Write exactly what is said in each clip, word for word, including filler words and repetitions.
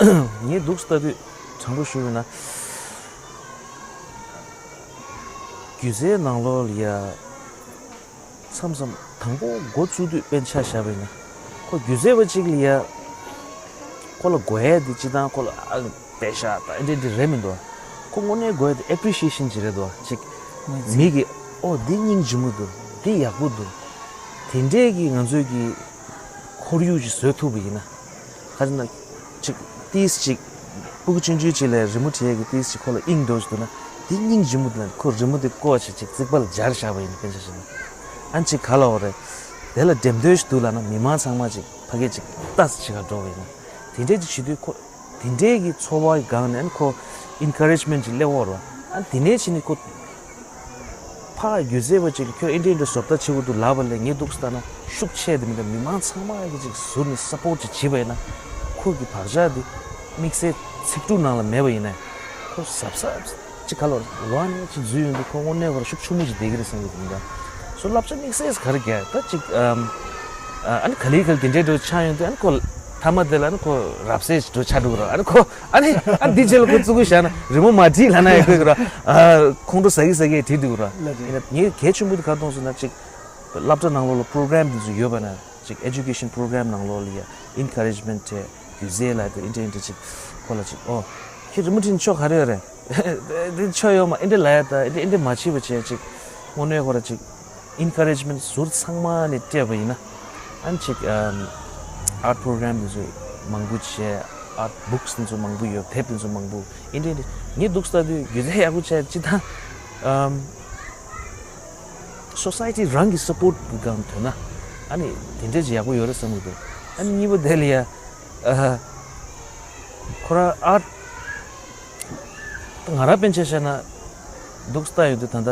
ངས་འདུག་ལྟ་དུས་དྲང་པོ་ཞུས་པ་ན། སྒྱུ་རྩལ་ནང་ལོགས་ལ་ཡ། མཚམས་མཚམས་དང་པོ་འགོ་བཙུགས་དུས་དཔེ་ཆ་བཞག་པ་ཡིན་ན། ཁོ་སྒྱུ་རྩལ་པ་གཅིག་ལ་ཡ། ཁོ་ལ་དགོས་ཡ་དེ་སྤྱིར་བཏང་ཁོ་ལ་ཨ་པད་ཤག་དང་ཨེ་འདྲ་འདི་རེད་མི་འདུག་ཁོ་དངོས་གནས་དགོས་ཡ་དེ་ཨེ་པི་རི་ཤི་ཡེ་ཤན་ཅིག་རེད་འདུག་ཅིག་མི་གི་ཨོ་འདི་སྙིང་རྗེ་མོ་འདུག་འདི་ཡག་པོ་འདུག་དེ་འདྲས་ཀྱི་ང་ཚོས་ཀྱི་ཁོར་ཡུག་ཅིག་བཟོས་ཐུབ་པ་ཡིན་ན། ཁ་ཅིག་ན་ཅིག་ཏིས་ཅིག་སྤུ་གུ་ཆུང་ཆུང་ཅིག་ལ་རི་མོ་བྲིས་ཡས་ཀྱི་ཏིས་ཅིག་ཁོ་ལ་དབྱིངས་འགྲོ་ཅིག་འདུག་ན། དེ་སྙིང་རྗེ་མོ་འདུག་ལ་ཁོ་རི་མོ་དེ་བཀོག་བྱས་ཅིག་རྩིག་པ་ལ་སྦྱར་བཞག་པ་ཡིན་ན་སྐད་ཆ་བཤད་ན། ཨ་ཅིག་ག་ལ་འོ་རེད། དེ་ལ་འགྲེམས་སྟོན་ཞིག་འདུག་ལ་ན་མི་མང་ཚང་མ་ཅིག་ཕ་གི་ཅིག་ལྟ་ཅིག་ག་འགྲོ་བ་ཡིན་ན། དེ་འདྲས་ཅིག་བྱེད་དུས་ཁོ་དེ་འདྲས་ཀྱི་ཚོར་བ་གང་ནས་ཨ་ཁོ་ཨིན་ཁ་རེཇ་མེན་ཅིག་སླེབས་འོ་ར། ཨ་དེ་ནས་ཕྱིན་ནས་ཁོ། ཕ་སྒྱུ་རྩལ་པ་ཅིག་གིས་ཁྱོད་ཨེ་འདྲ་ཨེ་འདྲ་བཟོ་ལྟ་བྱེད་དགོས་འདུག་ལབ་པ་ལས་ངས་འདུག་ལྟ་ན་ཤུགས་ཆེ་དེ་མི་འདྲ་མི་མང་ཚང་མ་གིས་ཅིག་ཟུར་ནས་སབ་པོར་ཅིག་བྱེད་པ་ཡིན་ན། ཁོ་གི་བག་ཆགས་དེ་དམིགས་བསལ་ཚིག་གྲུབ་ནང་ལ་མེད་པ་ཡིན་ན། ཁོ་གཟབ་གཟབ་ཅིག་ག་ལོར་ལོ་ནས་ཅིག་འཛུལ་ཡོང་དུས་ཁོ་དངོས་གནས་ཁོ་ལ་ཤུགས་ཆུང་ངུ་ཅིག་བསྡད་ཀྱི་རེད་བསམ་གྱི་འདུག་མི་འདྲ། སོ་བསླབ་བྱ་དམིགས་བསལ་ག་རེ་རྒྱག་ད་ཅིག་ཨ་ནི་ག་ལེ་ག་ལེ་དེ་འདྲའི་འགྲོ་ཆགས་ཡོང་དུས་ཨ་ནི་ཁོ་ཐ་མ་དེ་ལ་ཨ་ནི་ཁོ་རབ་གསལ་ཅིག་འགྲོ་ཆགས་འགྲོ་གི་རེད། ཨ་ནི་ཁོ། ཨ་ནི་ཨ་འདི་རྗེས་ལ་ཁོ་བཙུགས་ཁུལ་བཞག་ན་རི་མོ་མ་བྲིས་ལབ་ན་ཡང་ཁོས་གི་ར། ཨ་ཁོང་ཁྲོ་ཟ་གི་ཟ་གི་བྲིས་འདུག་གི་ར། ལ་རེད། ཡིན་ན་ངས་གལ་ཆེན་པོ་དེ་ག་རེ་མཐོང་སོང་ན་ཅིག་སློབ་གྲྭ་ནང་ལོགས་ལ་པྲོ་གྲམ་དེ་ཚོ་ཡོད་པ་ན་ཅིག་ཨེ་ཇུ་ཀེ་ཤན་པྲོ་གྲམ་ནང་ལོགས་ལ་ཡ་ཨིན་ཁ་རེཇ་མེན་ཊི་རེད། སྒྱུ་རྩལ་ལ་དེ་ཨིན་དྲ་ཨིན་དྲ་ཅིག་ཁོ་ལ་ཅིག་ཨོ་ཁྱེད་རི་མོ་བྲིས་ནས་ཆོ་ག་རེ་ཡོད་རེད། དེ་ཆོ་ཡོད་མ་ཨིན་དྲ་ལ་ཡ་ད་ཨིན་དྲ་ཨིན་དྲ་མ་བྱེད་པ་བྱས་ཅིག་དངོས་གནས་ཁོ་ར་ཅིག་ཨིན་ཁ་རེཇ་མེན་ཊི་ཟུར་ཚང་མ་ནས་སྤྲད་པ་ཡིན་ན། ཨ་ནི་ཅིག་ཨམ་ཨར་ཊི་པྲོ་གྲམ་དེ་ཚོ་མང་པོ་བྱས། ཨར་ཊི་བུག་སི་དེ་ཚོ་མང་པོ་ཡོད། དེབ་དེ་ཚོ་མང་པོ་ཨིན་དྲ་ཨིན་དྲ་ངས་འདུག་ལྟ་དུས་སྒྱུ་རྩལ་ཡག་པོ་བྱས་ཅི་ད། ཨམ་སོ་སའི་ཊི་རང་གི་སབ་པོར་ཊི་གང་ཐོན་ན་ཨ་ནི་དེ་འདྲས་ཅིག་ཡག་པོ་ཡོད་རེད་བསམ་གི་འདུག་ཨ་ནི་གཉིས་པ་དེ་ལ་ཡ་ཨ་ཁོ་རང་ཨར་ཊི་ང་རང་དཔེ་ཆ་བཞག་ན་འདུག་ལྟ་ཡོང་དུས་ད་ལྟ་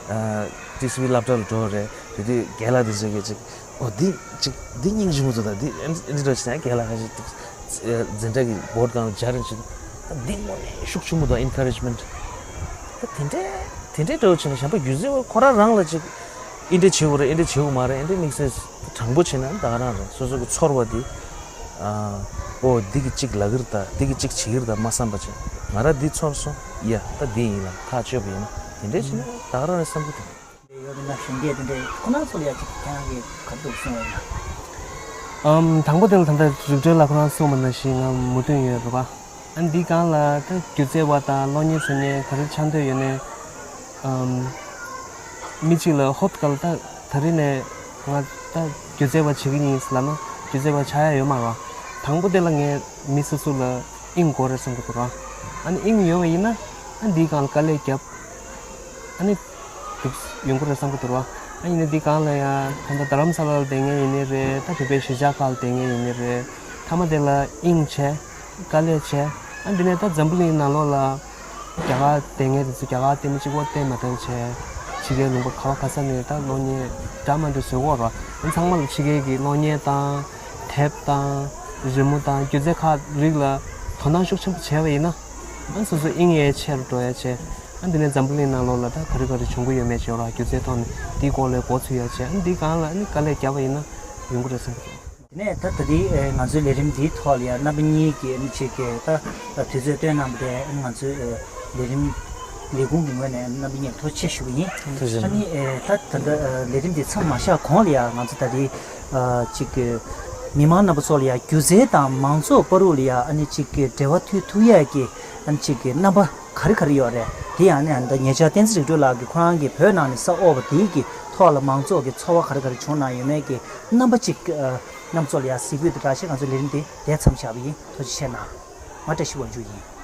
ཨ་ཊི་སི་ཝི་སློབ་གྲྭ་ལ་འགྲོ་བ་རེད། དེ་དུས་རྒན་ལགས་དེ་ཚོ་གིས་ཅིག་ཨོ་འདི་ཅིག་འདི་སྙིང་རྗེ་མོ་འདུག་ད་འདི་ཨེ་འདི་འདྲ་བྱས་ན་རྒན་ལགས་ཁ་ཅིག་འཛིན་གྲྭ་གི་བོར་ཌི་སྒང་ལ་སྦྱར་རན་ཅིག་ད་འདི་དངོས་གནས་ཤུགས་ཆེན་པོ་དང་ཨིན་ཁ་རེཇ་མེན་ཊི་ད་དེ་འདྲས་དེ་འདྲས་འདྲ་བོ་བྱས་ན་གཞན་པ་སྒྱུ་རྩལ་བ་ཁོ་རང་རང་ལ་ཅིག་ཨེ་འདྲས་བྱེད་དགོས་རེད། ཨེ་འདྲས་བྱེད་དགོས་མ་རེད། ཨེ་འདྲས་དམིགས་བསལ་དྲང་པོ་བྱས་ན་ད་ག་རང་རེད། སོ་སོ་གི་ཚོར་བ་འདི། ཨོ་འདི་གི་གཅིག་ལབ་ཀྱི་རེད་ད། འདི་གི་གཅིག་བྱེད་ཀྱི་རེད་ད་མ་བསམ་པ་ཅིག་ང་རང་འདི་ཚོར་སོང་། ཡ་ད་འདི་ཡིན་ལ་ཐག་ཆོད་པ་ཡིན་ན་དེ་འདྲས་བྱས་ན་ད་ག་རང་རེད་བསམ་གྱི་འདུག་ཡོད་པ་ན་གཞོན་སྐྱེས་དེ་འདྲས་ཁོ་ན་ཚོ་ལ་ཡ་ཅིག་ཁྱེད་རང་གིས་ག་རེ་འདུག་གསུངས་ཡོད་ན། ཨམ་དང་པོ་དེ་ལ་ད་ལྟ་རིག་གྲོལ་ལགས་ཁོ་རང་གསུངས་པ་ནང་བཞིན་ང་མོས་མཐུན་ཡོད་རེད་པ། ཨ་འདི་སྒང་ལ་ད་སྒྱུ་རྩལ་བ་དང་གློག་བརྙན་བཟོ་མཁན་ག་རེ་ཆགས་འདོད་ཡོད་ནའི། ཨམ། མི་གཅིག་ལ་ཧོབ་སྒང་ལ་ད་ད་རེས་ནས་ང་ད་སྒྱུ་རྩལ་བ་བྱེད་ཀྱི་ཡིན་ལབ་ན་སྒྱུ་རྩལ་བ་ཆགས་ཡ་ཡོད་མ་རེད་བ། དང་པོ་དེ་ལ་ངས་མི་སོ་སོ་ལ་དབྱིངས་དགོས་རེད་བསམ་གྱི་འདུག་ར། ཨ་ནི་དབྱིངས་ཡོད་པ་ཡིན་ན་ཨ་འདིའི་སྒང་ལ་དཀའ་ལས་བརྒྱབ། ཨ་ནི་འདུག་ཡོང་གི་རེད་བསམ་གྱི་འདུག་ར། ཨ་ཡིན་ན་འདིའི་སྒང་ལ་ཡ་ད་ལྟ་རྡ་རམ་ས་ལ་ལ་བསྡད་མཁན་ཡིན་ནའི་རེད། ད་བོད་པའི་གཞིས་ཆགས་ཁག་ལ་བསྡད་མཁན་ཡིན་ནའི་རེད། མཐའ་མ་དེ་ལ་དབྱིངས་བྱས། དཀའ་ལས་བྱས། ཨ་འདི་ནས་ད་འཛམ་བུ་གླིང་ནང་ལོགས་ལ་རྒྱ་གར་བསྡད་མཁན་དེ་ཚོ་རྒྱ་གར་བལྟས་མི་གཅིག་པོ་བལྟས་མ་བསྡད་བྱས། ཕྱི་རྒྱལ་ལུང་པ་ག་བ་ག་ས་ནས་ད་གློག་བརྙན་འདྲ་མི་འདྲ་བཟོ་གི་ཡོད་རེད། ཨ་ཚང་མ་ལ་ཕྱི་རྒྱལ་གྱི་གློག་བརྙན་དང་དེབ་དང་རི་མོ་དང་སྒྱུ་རྩལ་ཁག་རིགས་ལ་དོ་སྣང་ཤུགས་ཆེན་པོ་བྱས་པ་ཡིན་ན། ཨ་སོ་སོ་དབྱིངས་ཡས་ཆེ་རུ་འགྲོ་ཡ་བྱས། ཨ་འདི་ནས་འཛམ་བུ་གླིང་ནང་ལོགས་ལ་ད་ག་རེ་ག་རེ་བྱུང་གི་ཡོད་མེད་བྱས་ར་སྒྱུ་རྩལ་ཐོག་ནས་འདིའི་སྐོར་ལ་མགོ་ཚོས་ཡ་བྱས། ཨ་འདིའི་སྒང་ལ་ཨ་ནི་དཀའ་ལས་བརྒྱབ་པ་ཡིན་ན་ཡོང་གི་རེད་བསམ་གྱི་འདུག་དེ་ནས་ད་ད་ལྟའི་ཨེ་ང་ཚོའི་ལས་རིམ་འདིའི་ཐོག་ལ་ཡང་རྣམ་པ་གཉིས་ཀྱིས་ཨ་ནི་ཅིག་གི་ད་དུས་ཚོད་བཏོན་གནང་བ་དེ་ཨ་ནི་ང་ཚོའི་ཨེ་ལས་རིམ་ལས་ཁུངས་ཀྱི་ངོས་ནས་རྣམ་པ་གཉིས་ཐུགས་རྗེ་ཆེ་ཞུ་གི་ཡིན། ཐུགས་རྗེ་ཆེ། ཨ་ནི་ཨེ་ད་ད་ལྟ་ཨེ་ལས་རིམ་འདི་མཚམས་མ་བཞག་གོང་ལ་ཡང་ང་ཚོ་ད་ལྟའི་ཨ་ཅིག་གི་མི་མང་རྣམ་པ་ཚོ་ལ་ཡང་སྒྱུ་རྩལ་དང་མང་གཙོ་བར་དུ་ལ་ཡང་ཨ་ནི་ཅིག་གི་འབྲེལ་བ་མཐུད་ཐུབ་ཡས་ཀྱི་ཨ་ནི་ཅིག་གི་རྣམ་པ་ག་རེ་ག་རེ་ཡོད་རེད། དེ་ཡང་ནི་ཨ་ནི་ད་ཉེ་ཆར་བསྟན་འཛིན་རིག་གྲོལ་ལགས་ཀྱིས་ཁོ་རང་གི་བོད་ནང་ནས་ས་དབོར་བ་དེའི་གི་ཐོག་ལ་མང་གཙོ་གི་ཚོར་བ་ག་རེ་ག་རེ་བྱུང་གནང་ཡོད་མེད་ཀྱི་རྣམ་པ་གཅིག་ཨ་རྣམ་ཚོ་ལ་ཡང་གཟིགས་འབུལ་དེ་འདྲ་ཞིག་ང་ཚོའི་ལས་རིམ་དེ་དེ་མཚམས་བཞག་པ་ཡིན། ཐུགས་རྗེ་ཆེ་གནང་། ང་བཀྲ་ཤིས་དབང་ཕྱུག་ཡིན།